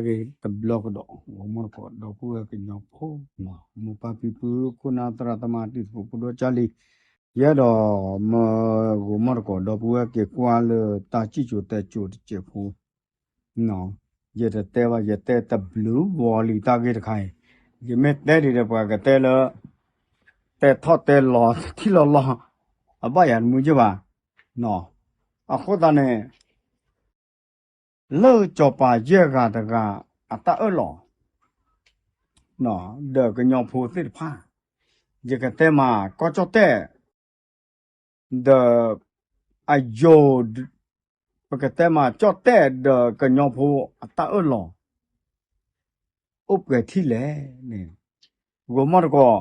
တၢ်ဂ့ၢ်တဘျီကဒီး ဂီၤမီၢ်တကိး ဒီပုၢ်ဝဲၢ်ကညီဖိ မိၢ်ပၢ်ဖံဖု ခိၣ်နၢ်သရၣ်သမါ တံၤသကိးဖိဒိၣ်ကၢ်လံ, ယအဲၣ်ဒိးမၢ ဂီၤမီၢ်တကိး ဒီပုၢ်ဝဲၢ်က့ၤကွၢ်လၢတၢ်စံၣ်စိၤတဲစိၤတစဲးဖိ ယတတဲဘၣ် ယတဲတဘျုးဝီလံတၢ်ဂ့ၢ်တခါအံၤ, ယမ့ၢ်တဲဒ်ဒီးပှၤကတဲလၢ တဲထီၣ်တဲလီၤထံၣ်လီၤလီၤ အဘၣ်ယၤတမုာ်က့ဘၣ်, အဃိသတးန့ၣ် လၢစီၤပၤယဲၢ်ဂၤတဂၤအတၢ်အၢၣ်လီၤ ဒီးကညီဖိသ့ၣ်တဖၣ် ယကတဲမး ကီၢ်ကၠီၣ်တဲၣ် ဒီး အယိာ် ပကတဲမး ကၠီၣ်တဲၣ်ဒီးကညီဖိအတၢ်အၢၣ်လီၤ အိၣ်ပှဲၤထံၣ်လဲၣ်န့ၣ်, ဂီၤမီၢ်တကိး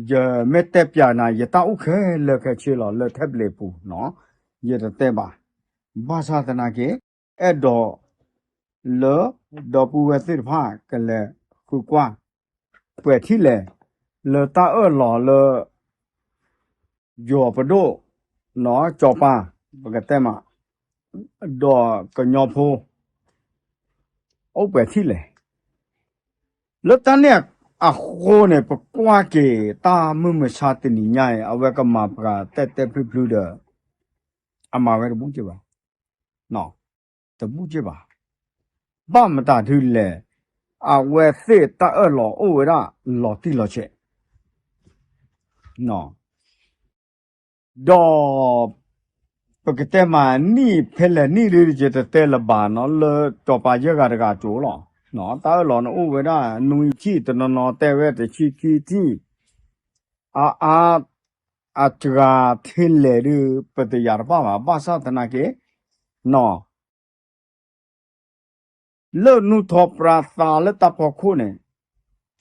ယမ့ၢ်တဲပျးနၤ ယတၢ်အိၣ်ခဲလၢာ်ခဲဆ့လီၤ လၢထဲပျ့ၤပူၤနီၤ, ယတတဲဘၣ်, ဘၣ်ဆၣ်သနာ်က့ အဲၣ်ဒိး လၢ ဒီပုၢ်ဝဲၢ်သ့ၣ်တဖၣ် ကလဲၤဃုကွၢ် ပှဲၤထံၣ်လဲၣ် လၢတၢ်အၢၣ်လီၤလၢ ယိၤပဒိၣ် နီၤ စီၤပၤ ပကတဲမး ဒီးကညီဖိ အိၣ်ပှဲၤထံၣ်လဲၣ်. လၢတၢ်န့ၣ်အဃိန့ၣ် ပကွၢ်က့ၤတၢ်မုၢ်မဆါတနံၤညါအံၤ အဝဲကမၤပှၤတဲတဲဖျုဖျုဒီး အမၤဝဲတဘူၣ်က့ဘၣ်, တဘူၣ်က့ဘၣ်. ဘၣ်မတၤဒ်လဲၣ်, အဝဲသ့ၣ်တၢ်အၢၣ်လီၤအိၣ်ဝဲဒၣ်လီၤတံၢ်လီၤဆဲး ဒီး ပကတဲမးနံၣ်ဖဲလဲၣ်နံၣ်ဒ်ယတတဲလၢၤဘၣ်နီၤ လၢစီၤပၤယဲၢ်ဂၤတဂၤအစိၤလီၤ. တၢ်အၢၣ်လီၤန့ၣ်အိၣ်ဝဲဒၣ်နွံထံၣ် တနီၤနီၤတဲဝဲတဆံခံထံၣ်, အါအါ အစှၤထဲလဲၣ်ဒ်ပတယာ်တဘၣ်ဘၣ် ဘၣ်ဆၣ်သနာ်က့ နီၤ လၢနူၢ်ထီၣ်ပြးသးလၢတၢ်ဖီခိၣ်န့ၣ်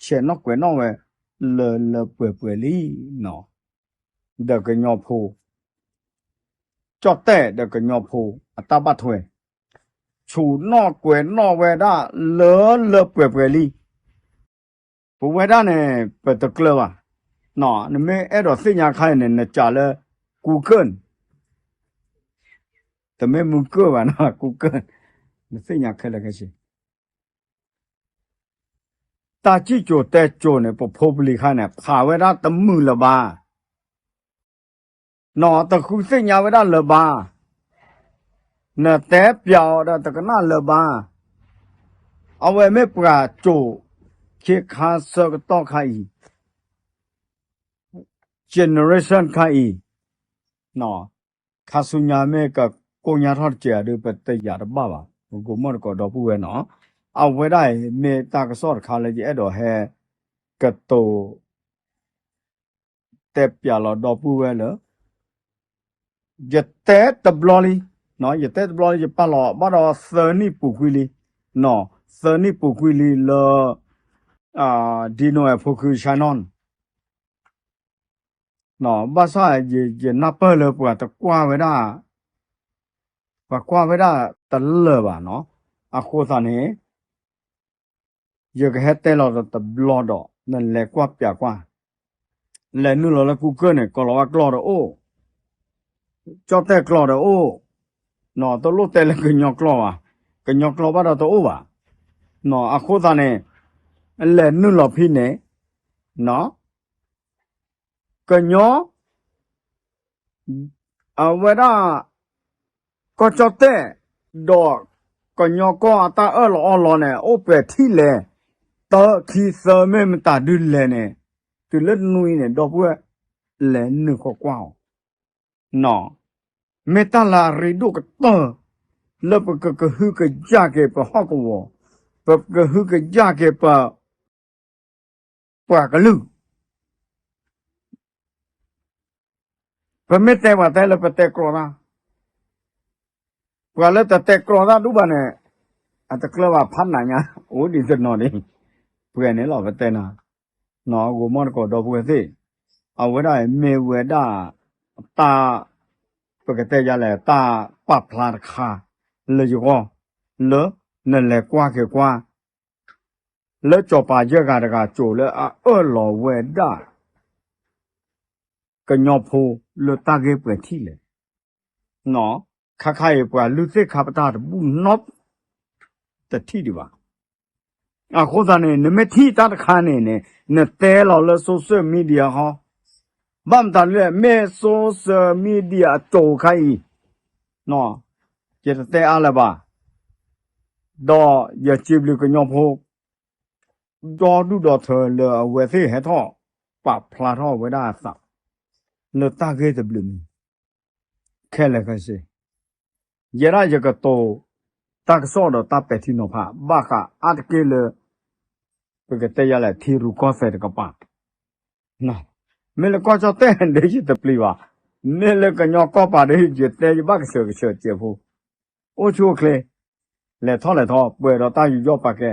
ဆဲးနီၣ်ကွဲးနီၣ်ဝဲ လၢလၢပှဲၤပှဲၤလံနီၤ, ဒီးကညီဖိ ကၠီၣ်တဲၣ်ဒီးကညီဖိအတၢ်ဘၣ်ထွဲ ဆူးနီၣ်ကွဲးနီၣ်ဝဲဒၣ်လၢလၢပှဲၤပှဲၤလံ. ပဝဲဒၣ်န့ၣ် ပတကျၢၤဘၣ်, နမ့ၢ်အဲၣ်ဒိးသ့ၣ်ညါခါအံၤန့ၣ် နစးလၢ Google တမ့ၢ်မုၢ်ကၢၢ်ဘၣ်နီၤ Google နသ့ၣ်ညါခဲလၢာ်ခဲဆ့ တၢ်စံၣ်စိၤတဲစိၤန့ၣ် ပဖိပလံၤခါန့ၣ် ဖးဝဲဒၣ်တမုာ်လၢၤဘၣ်, နီၤတဃုသ့ၣ်ညါဝဲဒၣ်လၢၤဘၣ်, နတဲပျးအီၤဒီးတကနၣ်လၢၤဘၣ်, အဝဲမ့ၢ်ပှၤစိၤ ခ့ခါဆၢကတီၢ်ခါအံၤ generation ခါအံၤ ခါဆူညါမ့ၢ်ကကိညါထီၣ်တစဲးဒီး ပတယာ်တဘၣ်ဘၣ်, ပကိးမီၢ်တကိးဒီပုၢ်ဝဲၢ်နီၤ, အဝဲဒၣ်အံၤမ့ၢ်တၢ်ကစီၣ်တခါလၢယအဲၣ်ဒိးဟဲ ကတိၤ တဲပျးလီၤဒီပုၢ်ဝဲၢ်လၢ ယတဲတဘျီလံ, ယတဲတဘျီလံ ယပာ်လီၤဘၣ်ဒီးသၢနံၣ်ပူၤကွံာ်လံ, သၢနံၣ်ပူၤကွံာ်လံလၢ ဒ်နိဝဲဖိခု ဆါနီၣ် ဘၣ်ဆၣ်ယနၢ်ပၢၢ်လၢပှၤတကွၢ်ဝဲဒၣ်, ပှၤကွၢ်ဝဲဒၣ်တလၢာ်ဘၣ်နီၤ, အဃိသတးန့ၣ် ယကဟဲတဲလီၤတဘျီဒီး နလဲၤကွၢ်ပျးကွၢ်, လဲၤနုာ်လီၤလၢ Google န့ၣ် ကိးလီၤဝဲကျိာ်တအိၣ်, ကၠီၣ်တဲၣ်ကျိာ်တအိၣ်, တလိၣ်တဲလၢကညီကျိာ်ဘၣ်, ကညီကျိာ်ဘၣ်ဒီးတအိၣ်ဘၣ်, အဃိသတးန့ၣ် လဲၤနုာ်လီၤဖဲန့ၣ် ကညီ အဝဲဒၣ် ကီၢ်ကၠီၣ်တဲၣ် ဒီးကညီကီၢ်အတၢ်အၢၣ်လီၤအီလီၤန့ၣ် အိၣ်ပှဲၤထံၣ်လဲၣ်, တၢ ခံ သၢ မ့ၢ်မတၤဒ်လဲၣ်န့ၣ် တုၤလၢနွံန့ၣ် ဒီပုၢ်ဝဲၢ် လဲၤနုာ်ဃီကွၢ်အီၤ မ့ၢ်တၢ်လၢအရ့ဒိၣ်ကတၢၢ် လၢပကကဟုကယာ်က့ၤပဟီၣ်ကဝီၤ, ပကဟုကယာ်က့ၤပ ပှၤကလုာ်, ပမ့ၢ်တဲပှၤတဲလၢပတဲကြီတၢ်, ပှၤလၢတတဲကြီတၢ်ဒူၣ်ဘၣ်န့ၣ် အတကျၢၤဘၣ်ဖးနးညါ, အိၣ်ဒံးတနီၤဒံး, ပှဲၤန့ၣ်လီၤပတဲနၤ, ဂိၤမီၢ်တကိးဒီပုၢ်ဝဲၢ်သ့ၣ်, အဝဲဒၣ်မ့ၢ်ဝဲဒၣ် တၢ် ပကတဲယၤလဲၣ် တၢ်ပာ်ဖျါတခါ လၢယဂီၢ်, လၢနလဲၤကွၢ်က့ၤကွၢ် လၢစီၤပၤယဲၢ်ဂၤတဂၤစိၤလၢအအၢၣ်လီၤဝဲဒၣ် ကညီဖိလၢတၢ်ဂ့ၢ်ပှဲၤထံၣ်လဲၣ်, ခါခါအံၤပှၤလုၢ်သ့ၣ်ခါပတာ်တဘူၣ်နီတထံၣ်ဒံးဘၣ်, အဃိသတးန့ၣ် နမ့ၢ်ထံၣ်တၢ်တခါန့ၣ်န့ၣ် နတဲလီၤလၢ social media ဟီ, ဘၣ်မတၤလဲၣ် မ့ၢ် social media အစိၤခါအံၤ ယတတဲအါလၢၤဘၣ်, ဒီးယစံးဘျုးကညီဖိ ဒီဒူၣ်ဒီထၢလၢအဝဲသ့ၣ်ဟဲထီၣ် ပာ်ဖျါထီၣ်ဝဲဒၣ်အသး လၢတၢ်ဂ့ၢ်တဘျုးမံၤ ခဲလၢာ်ခဲဆ့, ယဲဒၣ်ယကတိၤ တၢ်ကစီၣ်ဒီးတၢ်ပဲာ်ထံနီၤဖး ဘၣ်ဃးအါတက့ၢ်လၢ ပကတဲယၤလဲၣ် ထံရူၢ်ကီၢ်သဲးတကပၤ, မ့ၢ်လၢကီၢ်ကၠီၣ်တဲၣ်ဒီးယတပျံၤဘၣ်, မ့ၢ်လၢကညီကီၢ်ပၤဒီး ယတဲယဘၣ်ကဆှၢကဆှၢစဲးဖိ, အိၣ်ဆူၣ်အိၣ်ချ့, လဲၤထီၣ်လဲၤထီ ပှဲၤဒီးတၢ်ယူးယီၣ်ပာ်ကဲ,